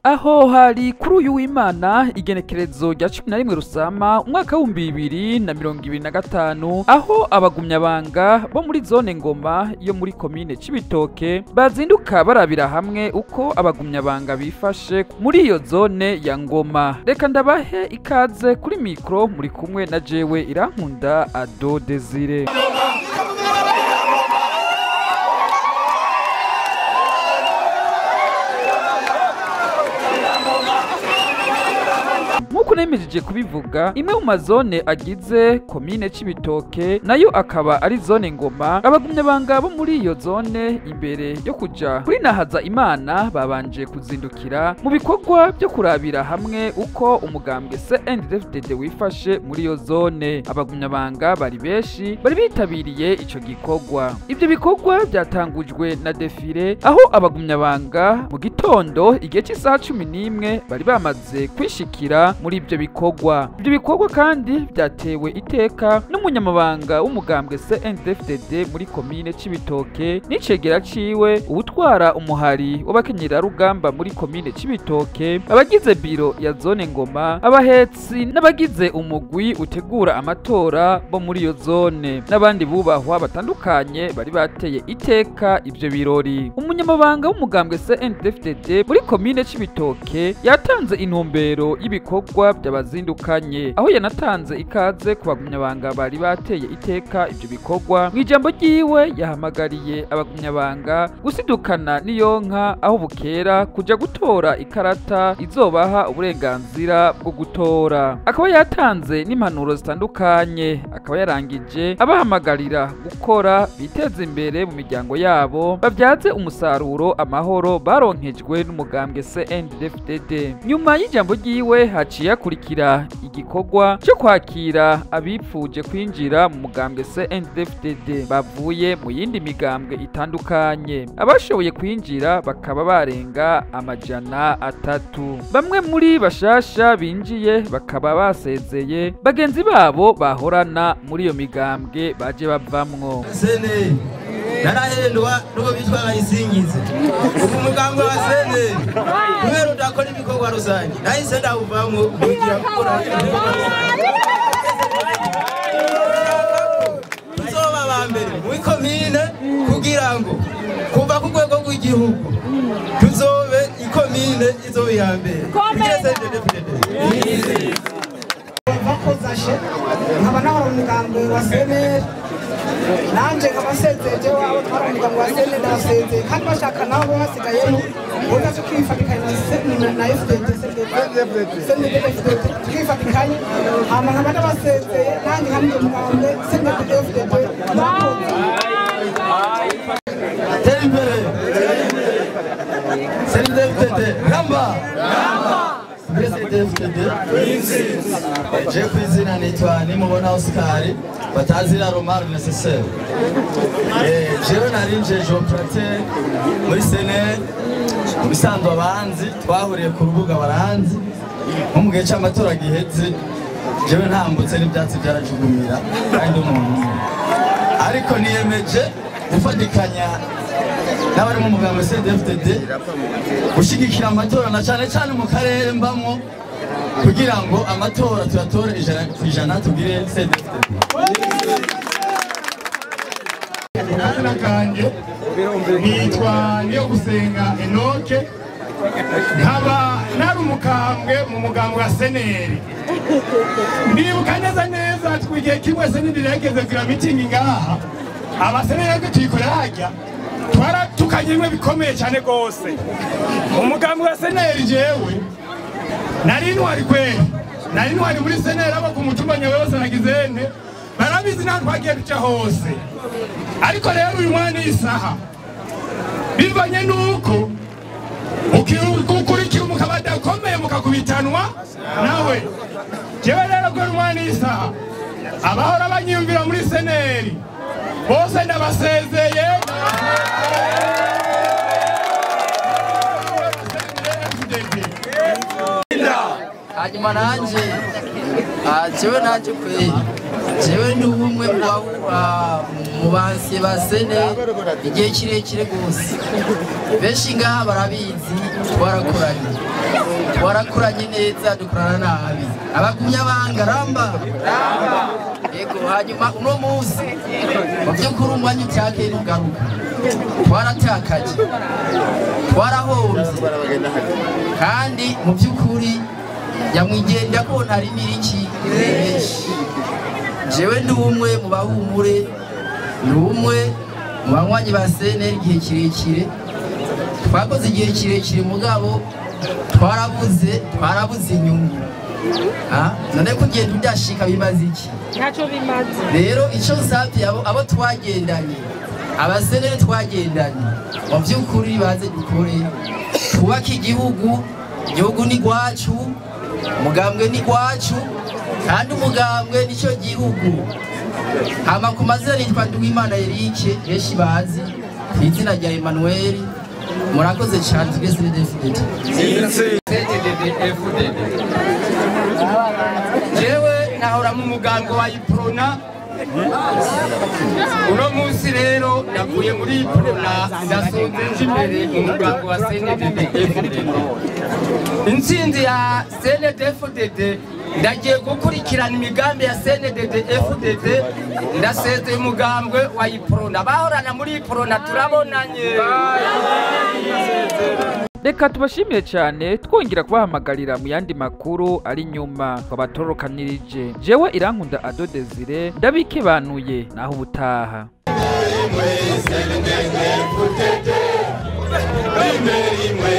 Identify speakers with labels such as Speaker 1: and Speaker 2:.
Speaker 1: Aho hari kuri uyu w'Imana igenekerezo rya 11 Rusama umwaka wa 2025, aho abagumyabanga bo muri zone Ngoma yo muri komine Cibitoke bazinduka barabira hamwe uko abagumyabanga bifashe muri iyo zone ya Ngoma. Reka ndabahe ikaze kuri mikro, muri kumwe na jewe Irankunda Ado Desire. Nkuko nemejeje kubivuga, imwe mu mazone agize komine Cibitoke nayo akaba ari zone Ngoma. Abagumyabanga bo muri iyo zone imbere yo kuja kuri nahaza Imana babanje kuzindukira mu bikorwa byo kurabira hamwe uko umugambwe CNDD-FDD wifashe muri iyo zone. Abagumyabanga bari benshi bari bitabiriye ico gikorwa. Ibyo bikorwa byatangujwe na defile, aho abagumyabanga mu gitondo igihe cy'isaha 11 bari bamaze kwishikira muri ibyo bikorwa. Ibyo bikorwa kandi byatewe iteka n'umunyamabanga w'umugambwe CNDD-FDD muri komine Cibitoke n'icegera ciwe, uwutwara umuhari w'abakenyera rugamba muri komine Cibitoke, abagize biro ya zone Ngoma, abahetsi n'abagize umugwi utegura amatora bo muri iyo zone n'abandi bubahwa batandukanye bari bateye iteka ibyo birori. Umunyamabanga w'umugambwe CNDD-FDD muri komine Cibitoke yatanze intumbero y'ibikorwa by'abazindukanye, aho yanatanze ikaze ku bagumyabanga bari bateye iteka ibyo bikorwa. Mu ijambo ryiwe yahamagariye abagumyabanga gusidukana n'iyonka aho bukera kuja gutora ikarata izobaha uburenganzira bwo gutora. Akaba yatanze n'impanuro zitandukanye, akaba yarangije abahamagarira gukora biteze imbere mu miryango yabo, babyaze umusaruro amahoro baronkejwe n'umugambwe CNDD-FDD. Nyuma y'ijambo ryiwe haciye hakurikira igikorwa cyo kwakira abipfuje kwinjira mu mugambwe CNDD-FDD bavuye mu yindi migambwe itandukanye. Abashoboye kwinjira bakaba barenga 300. Bamwe muri bashasha binjiye bakaba basezeye bagenzi babo bahorana muri iyo migambwe baje bavamwo.
Speaker 2: Narahendwa nuko bitwa bayisingize ubu mugambwe wa sene kubera udakora ibikorwa rusange nahise ndawuvamwo kugira gukora tuzoba ba mbere muri komine kugira ngo kuva ku rwego rw'igihugu tuzobe ikomine izobe iya mbere.
Speaker 3: Bakozashe nkaba nahora umugambwe wa sene nanje nkabasezeye abo twara umugambwe wa sene ndasezeye, kandi bashaka nabo basigayemo boza tukifatikanya na FDD CNDD-FDD tukifatikanya, hama nkaba ndabasezeye nanjye nkamije umugambwe CNDD-FDD.
Speaker 2: Tera imbere CNDD-FDD ramba CNDD-FDD. Je ku izina nitwa Nimubona Oscar batazira Romar Necessaire. Jewe nari njeje operateur muri Sene mu bisanzwe, abanzi twahuriye ku rubuga baranzi nko mu gihe c'amatora giheze. Jewe ntambutse n'ibyatsi byarajugumira kandi umuntu, ariko niyemeje gufatikanya n'abari mu mugambwe CNDD-FDD gushigikira amatora na cane cane mu karere mbamwo, kugira ngo amatora tuyatore 100% tugire CNDD-FDD.
Speaker 4: Akazina kanje nitwa Niyogusenga Enoke, nkaba nari umukambwe mu mugambwe wa seneri. Ndibuka neza neza twigiye kimwe seneri yageze kugira mitingi ngaha, abaseneri tuyikorera harya twaratukanye bimwe bikomeye cyane gose. Umugambwe wa seneri jewe nari intwari kweli, nari intwari muri seneri, abo ku mutumba Nyawe nagizene barabizi nta twagiye duca hose. Ariko rero uyu mwana isaha bivanye nuko ukurikira umukabada ukomeye mukakubitanwa nawe. Jewe rero kubera umwana isaha abahora banyiyumvira muri seneri bose ndabasezeye.
Speaker 2: Hanyuma nanje jewe nanje kweli
Speaker 5: Jewe ndi umwe mu bansi ba sene igihe kirekire gose. Benshi ngaha barabizi, twarakoranye. Twarakoranye neza, dukorana nabi. Abagumya banga ramba. Yego, hanyuma uno munsi mu by'ukuri umwanya utakeye ntugaruka. Twaratakaje, twarahombye, kandi mu by'ukuri nyamwigenda ko ntari miriki benshi. Jewe ndi umwe mu bahumure, ndi umwe mu banywanyi ba CNL igihe kirekire. Twakoze igihe kirekire mugabo twarabuze inyungu. None kugenda udashika bimaze iki?
Speaker 6: Ntacyo bimaze.
Speaker 5: Rero icyo nsabye abo twagendanye, abasenere twagendanye, mu by'ukuri baze dukore, twubake igihugu. Igihugu ni gwacu, umugambwe ni gwacu, kandi umugambwe nicyo gihugu. Hama ku mazina nitwa Nduwimana Eric, benshi bazi ku izina rya Emmanuel. Murakoze cyane, tugeze CNDD-FDD.
Speaker 7: CNDD-FDD. Jewe nahora mu mugambwe wa Iprona. Uno munsi rero navuye muri Iprona ndasonze nje imbere mu mugambwe wa CNDD-FDD. Intsinzi ya CNDD-FDD, ndagiye gukurikirana imigambi ya CNDD-FDD, ndasezeye umugambwe wa Iprona. Bahorana muri Iprona turabonanye.
Speaker 1: Reka tubashimire cyane, twongera kubahamagarira mu yandi makuru ari nyuma twabatorokanirije. Jewe Irankunda Ado Desire ndabikebanuye, naho ubutaha.
Speaker 2: Rimwe rimwe.